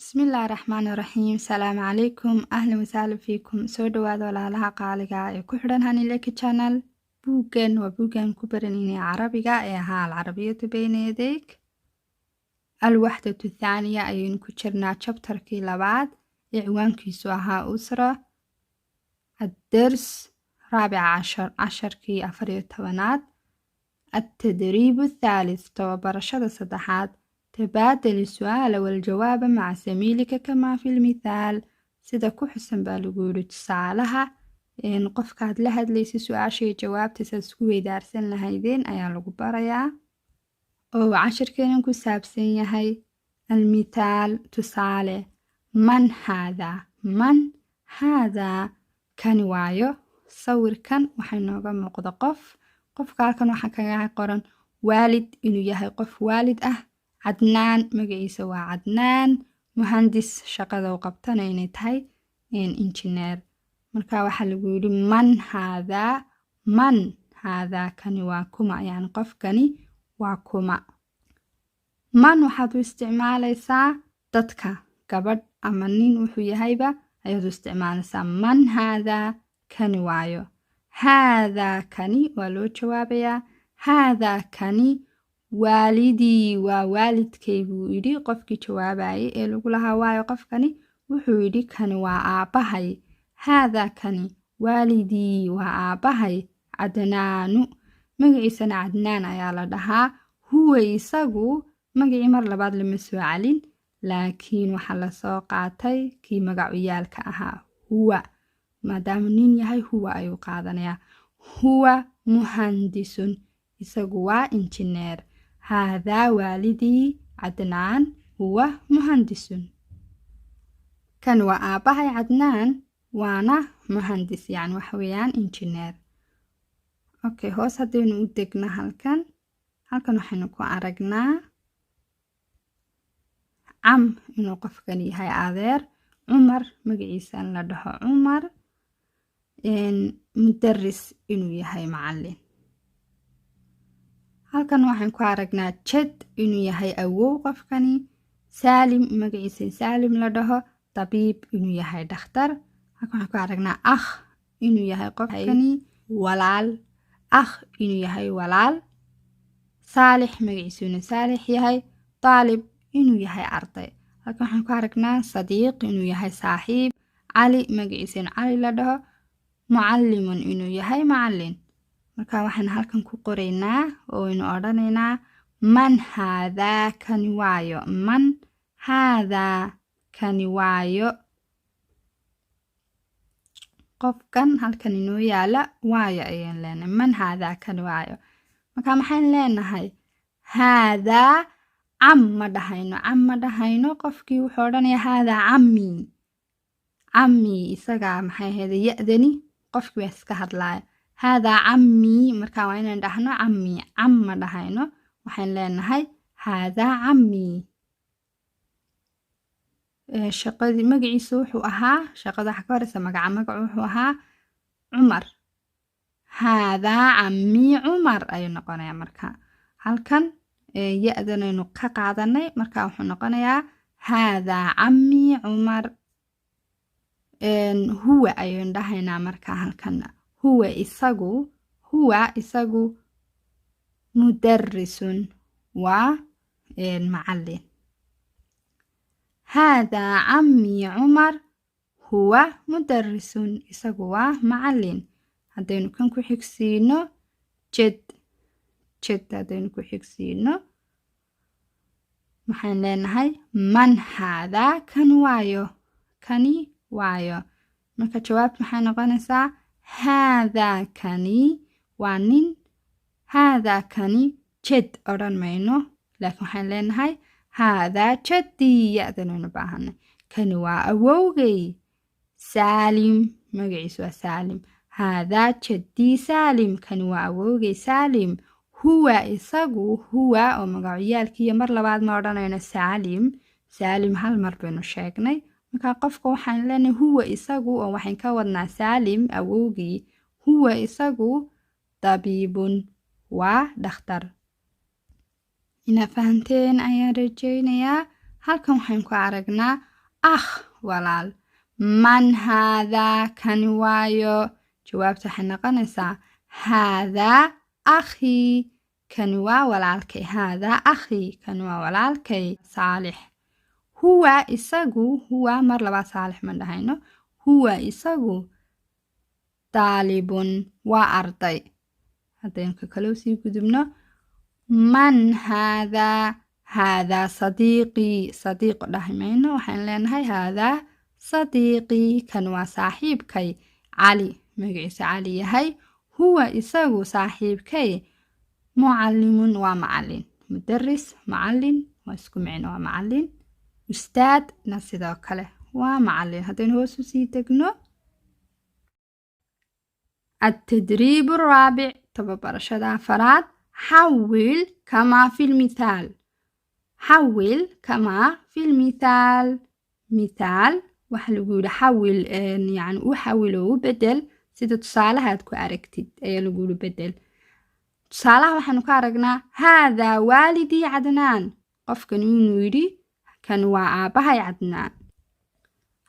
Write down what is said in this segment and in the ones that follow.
Bismillaahi Raxmaani Raxiim. Salaamu calaykum, ahlan wasahlan fiikum. Soo dhawaada walaalaha qaaliga ee ku xidhan Hanileki Channel. Buuggan waa buuggan ku baranaynay Carabiga ee ahaa Alcarabiyatu Bayna Yadayk. Alwaxdatu Thaaniya ayaynu ku jirnaa, chapterkii labaad ee ciwaankiisu ahaa Usra. Addars raabica cashar, casharkii 14aad. التدريب الثالث، tababarashada saddexaad. تبادل السؤال والجواب مع زميلك كما في المثال. Sida ku xusan baa lagu yiri tusaalaha, qofkaad la hadlaysa su-aasha iyo jawaabtiisa isku weydaarsan lahaydeen ayaa lagu barayaa oo cashirkeenan ku saabsan yahay. المثال، tusaale. من هذا؟ من هذا؟ Kani waayo? Sawirkan waxay nooga muuqda qof. Qofka halkan waxaa kaga qoran waalid, inuu yahay qof waalid ah. Cadnaan, magaciisa waa Cadnaan. مهندس, shaqada u qabtana inay tahay injineer. Marka waxaa lagu yidhi: من هذا؟ من هذا؟ Kani waa kuma? Yani qofkani waa kuma? من waxaad u isticmaalaysaa dadka, gabadh ama nin wuxuu yahayba ayaad u isticmaalaysaa. من هذا؟ Kani waayo? هذا, kani waa loo jawaabayaa. هذا, kani, والدي, waa waalidkay buu yidhi qofkii jawaabayay ee lagu lahaa waayo qofkani. Wuxuu yidhi: kani waa aabbahay. هذا, kani, والدي, waa aabbahay. Cadnaanu, magaciisana Cadnaan ayaa la dhahaa. هو, isagu, magacii mar labaad lama soo celin, laakiin waxaa lasoo qaatay kii magacuyaalka ahaa. هو, maadaama nin yahay, هو ayuu qaadanayaa. هو مهندس, isagu waa injineer. هذا والدي عدنان هو مهندس. Kan waa aabbahay Cadnaan, waana مهندس, yani waxa weeyaan injineer. Okay, hoos haddaynu u degno, halkan waxaynu ku aragnaa عم, inuu qofkan yahay adeer. Cumar, magaciisa in la dhaho Cumar. مدرس, inuu yahay macallin. Halkan waxaan ku aragnaa جد, inuu yahay awow qofkani. Saalim, magaciisa Saalim la dhaho. طبيب, inuu yahay dhakhtar. Halkan waxaan ku aragnaa أخ, inuu yahay qofkani walaal. أخ, inuu yahay walaal. Saalix, magaciisu inuu Saalix yahay. طالب, inuu yahay arday. Halkan waxaan ku aragnaa صديق, inuu yahay saaxiib. Cali, magaciisa in Cali la dhaho. معلم, inuu yahay macallin. Marka waxaan halkan ku qoraynaa oo aynu odhanaynaa: من هذا؟ Kani waayo? من هذا؟ Kani waayo? Qofkan halkan inoo yaala waayo ayaan leenahay. من هذا؟ Kani waayo? Marka maxayn leenahay? هذا عم ma dhahayno, عم ma dhahayno. Qofkii wuxuu odhanayaa: هذا عمي. عمي isagaa maxay ahayde ya-dani, qofkii baa iska hadlaaya: هذا عمي. Marka waa inaan dhahno عمي, عم ma dhahayno. Waxaan leenahay: هذا عمي. Shaqadii magaciisa wuxuu ahaa, shaqada waxaa ka horeysa magaca, magacu wuxuu ahaa Cumar. هذا عمي عمر ayuu noqonayaa. Marka halkan ya-danaynu ka qaadanay, marka wuxuu noqonayaa: هذا عمي عمر. هو ayaynu dhahaynaa. Marka halkan هو, isagu. هو, isagu, مدرس, waa macallin. هذا عمي عمر هو مدرس, isagu waa macallin. Haddaynu kan ku xigsiino جد, جد haddaynu ku xigsiino, maxaan leenahay? من هذا؟ Kan waayo? Kani waayo? Marka jawaabta maxay noqonaysaa? هذا, kani, waa nin. هذا, kani, جد odhan mayno, laakiin waxaan leenahay: هذا جدي. Ya-danaynu baahanay. Kani waa awowgay. Saalim, magaciisu waa Saalim. هذا جدي سالم, kani waa awowgay Saalim. هو, isagu. هو oo magacyaalkiiyo, mar labaad ma odhanayno Saalim. Saalim hal mar baynu sheegnay. Marka qofka waxaan leenahay: هو, isagu, oo waxaan ka wadnaa Saalim awowgii. هو, isagu, طبيب, waa dhakhtar. Inaa fahanteen ayaan rajeynayaa. Halkan waxaan ku aragnaa Akh, walaal. Man haadaa, kani waayo? Jawaabta waxay noqonaysaa haadaa akhii, kani waa walaalkay. Haadaa akhii, kani waa walaalkay. Saalix. Huwa, isagu. Huwa mar labaad Saalix ma dhahayno. Huwa, isagu. Daalibun, waa arday. Haddaynu ka kale usii gudubno, man haadaa? Haadaa sadiiqii. Sadiiq dhahi mayno, waxaan leenahay haadaa sadiiqii, kan waa saaxiibkay. Cali, magaciisa Cali yahay. Huwa, isagu, saaxiibkay. Mucallimun, waa macallin. Mudaris, macallin waa isku micno, waa macallin. Ustaadna sidoo kale waa macallin. Haddaynu hoos usii degno, التدريب الرابع، tababarashada afaraad. حول كما في المثال. حول كما في المثال. Mithaal waxaa lagu yidhi xawil, yani u xawil oo u bedel sida tusaalaha aad ku aragtid ayaa lagu yidhi bedel. Tusaalaha waxaanu ka aragnaa haadaa waalidii Cadnaan, qofkan inuu yidhi kan waa aabbahay Cadnaan.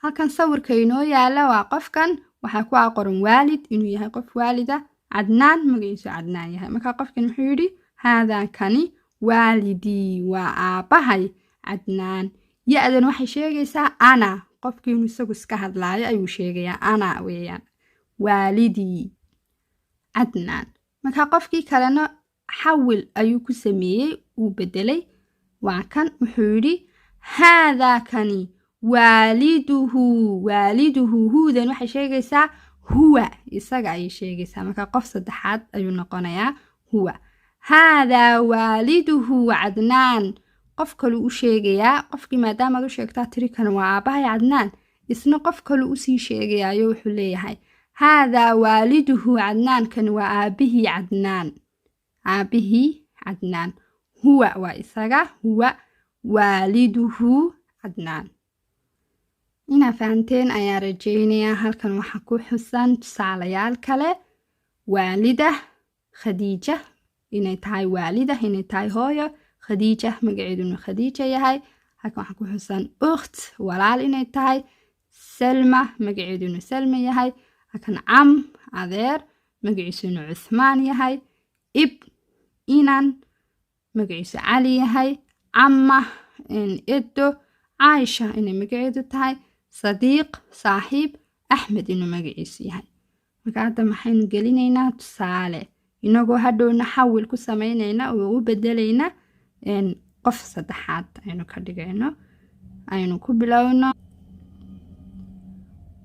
Halkan sawirka inoo yaala waa qofkan, waxaa ku aqoran waalid, inuu yahay qof waalida, Cadnaan, magaciisu Cadnaan yahay. Marka qofkan muxuu yidhi? Haadaa, kani, waalidii, waa aabbahay Cadnaan. Ya-dan waxay sheegaysaa ana, qofkii inuu isagu iska hadlaayo ayuu sheegayaa. Ana weeyaan waalidii Cadnaan. Marka qofkii kalena xawil ayuu ku sameeyey, uu bedelay. Waa kan, wuxuu yidhi haadaa, kani, waaliduhu. Waaliduhu, huudan waxay sheegaysaa huwa, isaga ayay sheegaysaa. Marka qof saddexaad ayuu noqonayaa huwa. Haadaa waaliduhu Cadnaan, qof kaluu u sheegayaa. Qofkii maadaamaad u sheegtaa tiri kan waa aabbahay Cadnaan, isna qof kaluu usii sheegayaayo, wuxuu leeyahay haadaa waaliduhu Cadnaan, kan waa aabihii Cadnaan. Aabihii Cadnaan. Huwa waa isaga. Huwa waaliduhu Cadnaan. Inaa fahanteen ayaa rajeynayaa. Halkan waxaa ku xusan tusaalayaal kale: waalida Khadiija, inay tahay waalida, inay tahay hooyo Khadiija, magaceeduna Khadiija yahay. Halkan waxaa ku xusan ukht, walaal inay tahay, Salma, magaceeduna Salma yahay. Halkan cam, adeer, magaciisuna Cuthmaan yahay. Ib, inan, magaciisu Cali yahay. Camma, edo. Caaisha inay magaceedu tahay. Sadiiq, saaxiib. Axmed inuu magaciisu yahay. Marka hadda maxaynu gelinaynaa? Tusaale, inagoo hadhowna xawil ku samaynayna oo u bedelayna qof saddexaad aynu ka dhigayno. Aynu ku bilowno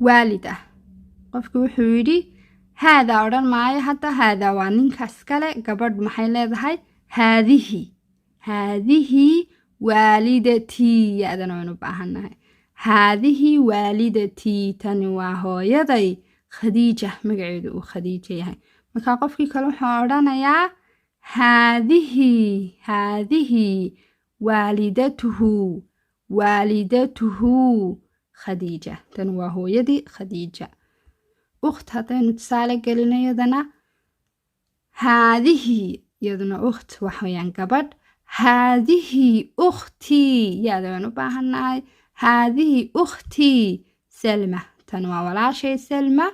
waalid ah. Qofki wuxuu yidhi haadaa odhan maayo hadda, haadaa waa ninkaas kale. Gabadh maxay leedahay? Haadihi. Haadihi waalidatii, ya-dana waynu u baahannahay. Haadihi waalidatii, tani waa hooyaday Khadiija, magaceedu uu Khadiija yahay. Marka qofkii kale wuxuu odhanayaa haadihi, haadihi waalidatuhu. Waalidatuhu Khadiija, tani waa hooyadii Khadiija. Ukht haddaynu tusaale gelino iyadana, haadihi, iyaduna ukht waxweyaan gabadh. Haadihi ukhtii, ya-da waan u baahannahay. Haadihi ukhtii Salma, tan waa walaashay Salma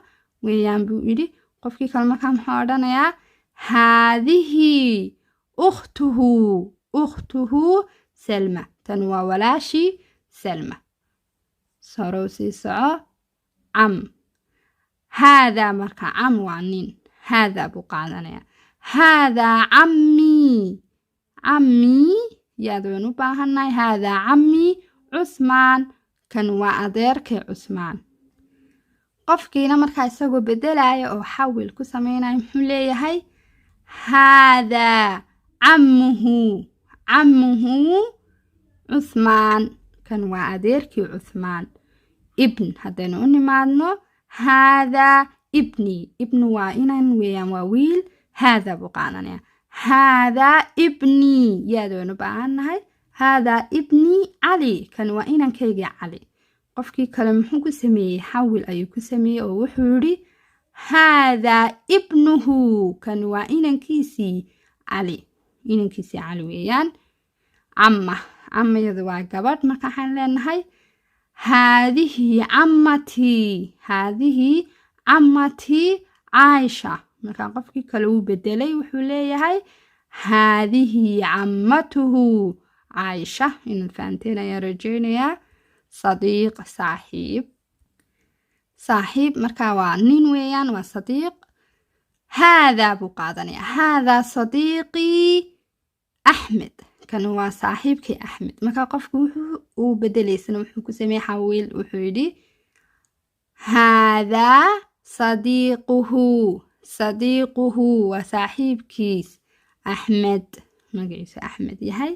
weeyaan buu yidhi. Qofkii kale markaa muxuu odhanayaa? Haadihi ukhtuhu. Ukhtuhu Salma, tan waa walaashii Salma. Sorow sii soco. Cam, haadaa, marka cam waa nin, haadaa buu qaadanayaa. Haadaa cammii. Cammii, ya-da waan u baahannahay. Haadaa cammii Cusmaan, kan waa adeerkay Cusmaan. Qofkiina markaa isagoo bedelaya oo xawil ku sameynaya muxuu leeyahay? Haadaa cammuhu. Cammuhu Cuthmaan, kan waa adeerkii Cuthmaan. Ibn haddaynu u nimaadno, haadaa ibni. Ibnu waa inan weeyaan, waa wiil. Haadaa buu qaadanaya. Haadaa ibnii, ya-da waynu baahannahay. Haadaa ibnii Cali, kan waa inankaygii Cali. Qofkii kale muxuu ku sameeyey? Xawil ayuu ku sameeyey oo wuxuu yidhi haadaa ibnuhu, kan waa inankiisii Cali. Inankiisii Cali weeyaan. Camma, camayadu waa gabadh. Marka waxaan leenahay Haadihi cammatii, haadihi cammatii Caaisha. Markaa qofkii kale uu bedelay, wuxuu leeyahay haadihi cammatuhu Caaisha. Inaad fahanteen ayaan rajeynayaa. Sadiiq, saaxiib. Saaxiib markaa waa nin weeyaan, waa sadiiq. Haadaa buu qaadanayaa. Haadaa sadiiqii Axmed, kan waa saaxiibkii Axmed. Markaa qofku wuxuu uu bedelaysana, wuxuu ku sameeyey xawiil, wuxuu yidhi haadaa sadiiquhu. Sadiiquhu waa saaxiibkiis Axmed, magaciisu Axmed yahay.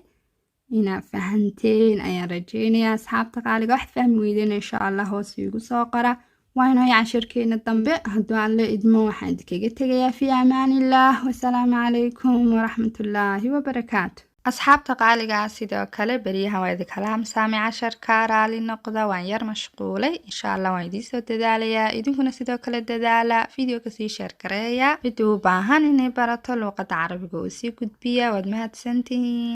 Inaad fahanteen ayaan rajeynayaa, asxaabta qaaliga. Wax fahmi weydeen, insha Allah, hoos iigu soo qora. Waa inoo cashirkeena dambe hadduu Alle idmo. Waxaan idinkaga tegayaa fi amaanillaah, wasalaamu calaykum waraxmatullaahi wabarakaatu. Asxaabta qaaligaa, sidoo kale beryahan waa idinkala hamsaamay casharka, raali noqda, waan yar mashquulay. Insha Allah waan idiin soo dadaalayaa, idinkuna sidoo kale dadaala. Videoka sii share gareeya, cidii u baahan inay barato luuqadda Carabiga oo sii gudbiya. Waad mahadsantihiin.